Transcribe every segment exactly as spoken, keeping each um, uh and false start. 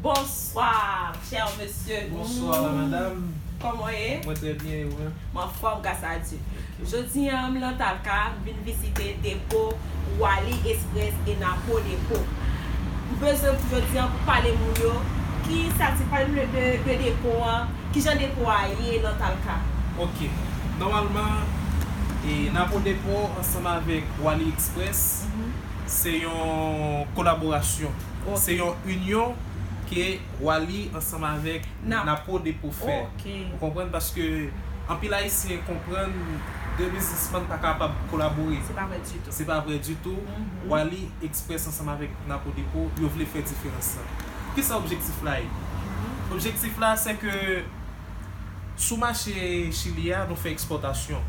Bonsoir, cher monsieur. Bonsoir, la madame. Kòman w ye? Mwen trè byen, e ou menm? M anfòm, gras a Dye. Jodi a, m nan Talca, m vin vizite depo Wally Express e Napo Depo. M bezwen pou jodi a pou pale moun yo, ki sa ti pale moun yo de, de depo a, kijan depo a ye nan Talca. Ok. Nòmalman, e Napo Depo ansanm avèk Wally Express, se yon kolaborasyon. Ok. Se yon inyon ke Wally ansanm avèk Napo Depo fè. Ok. Ou konprann? Paske anpil Ayisyen konprann de biznismann pa kapab kolabore. Se pa vrè ditou. Se pa vrè ditou. Wally Express ansanm avèk Napo Depo, yo vle fè diferans lan. Kisa objektif la ye? Objektif la, se ke sou mache Chili a, nou fè ekspòtasyon.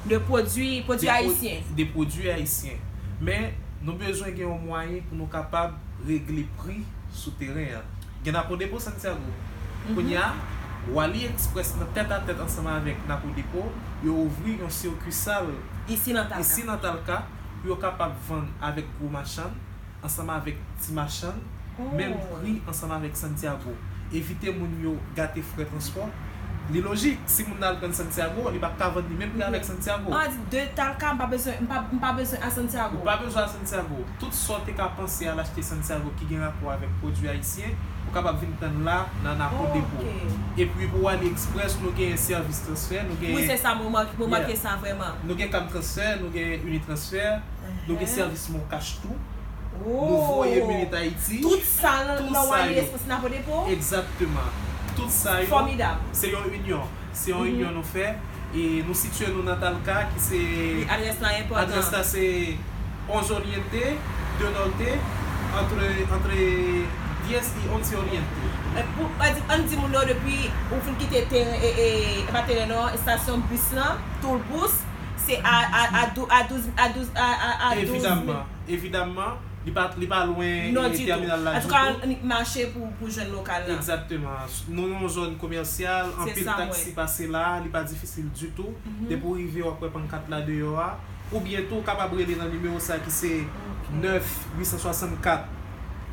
De pwodui, pwodui ayisyen. De pwodui ayisyen. Men, nou bezwen gen yon mwayen pou nou kapab regle pri sou teren an. Gen Napo Depo Santiago. Kounye a, Wally Express nan tèt a tèt ansanm avèk Napo Depo, yo ouvri yon sikisal isi nan Talca, pou yo kapab vann avèk gwo machann, ansanm avèk ti machann, menm pri ansanm avèk Santiago. Evite moun yo gate frè transpò. Li lojik, si moun nan al pran Santiago, li p ap ka vann li menm pri avèk Santiago. An di de Talca, m pa bezwen, m pa, m pa bezwen a Santiago. Ou pa bezwen a Santiago. Tout sa w te ka panse al achte Santiago ki gen rapò avèk pwodui ayisyen, ou kapab vin pran l la nan Napo Depo. Epi pou Wally Express, nou gen sèvis transfè, nou gen... Wi, se sa, mwen manke, mwen manke sa vrèman. Nou gen Cam Transfer, nou gen Unitransfer, nou gen sèvis Mon Cash tou. Nou voye minit Ayiti. Tout sa nan, nan Wally Express Napo Depo? Egzakteman. Tout sa yo, se yon inyon. Se yon inyon nou fè. E nou sitiye nou nan Talca, ki se... Wi, adrès la enpòtan. Adrès la se onz Oriente, deux Norte, entre, entre diez y once Oriente. E pou, ann di, ann di moun yo depi ou fin kite teren, e, e, e pa teren non, estasyon bis lan, Tourbus, se a, a, a dou-, a douz, a douz, a, a, a douz minit. Evidamman, evidamman, li pa, li pa lwen, e, tèminal la ditou. Antouka, annik mache pou, pou jwenn lokal la. Egzakteman. Nou nan yon zòn komèsyal, anpil taksi pase la, li pa difisil ditou. Depi w rive, w ap wè pannkat la deyò a. Oubyen tou, w kapab rele nan nimewo sa ki se nèf uit san swasannkat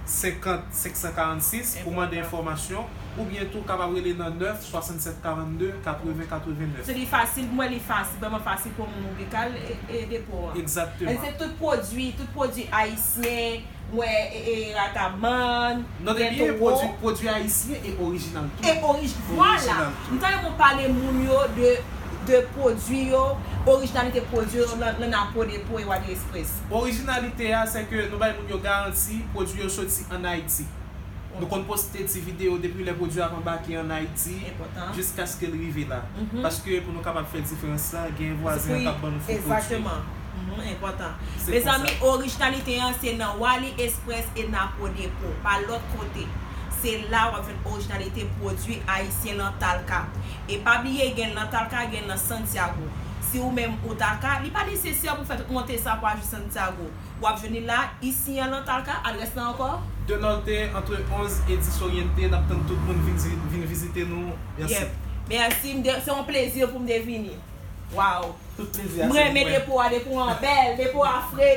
senkant senk san karannsis pou mande enfòmasyon, oubyen tou, w kapab rele nan nèf swasannsèt karannde katreven katreven nèf. Se li fasil, mwen li fasil, vrèman fasil pou moun oubyen k al e, e depo a. Egzakteman. E se tout pwodui, tout pwodui ayisyen, mwen, e, e, rataman, gèto. Nòt byen, pwodui, pwodui ayisyen e orijinal tou. E orij-, vwala. M ta renmen pale moun yo de, de pwodui yo, orijinalite pwodui yo nan, nan Napo Depo e Wally Express. Orijinalite a, se ke nou bay moun yo garanti, pwodui yo soti ann Ayiti. Nou konn poste ti videyo depi lè pwodui ap anbake ann Ayiti, jiskaske l rive la. Paske pou nou kapab fè diferans la, gen vwazen an k ap ban nou fo pwodui. Egzakteman. Enpòtan. Mezanmi, orijinalite an se nan Wally Express e Napo Depo, pa lòt kote. Se la w ap jwenn orijinalite pwodui ayisyen nan Talca. E pa bliye, gen nan Talca, gen nan Santiago. Si ou menm ou Talca, li pa nesesè pou fè tout monte sa pou al jis Santiago. W ap jwenn li la, isi an nan Talca, adrès la ankò? Deux Norte, entre onze et dix Oriente, n ap tann tout moun vin, vin vizite nou. Mèsi. Yep. Mèsi, m de, se yon plezi pou m te vini. Waw. Tout plezi a se pou mwen. M renmen depo a, depo a bèl, depo a fre,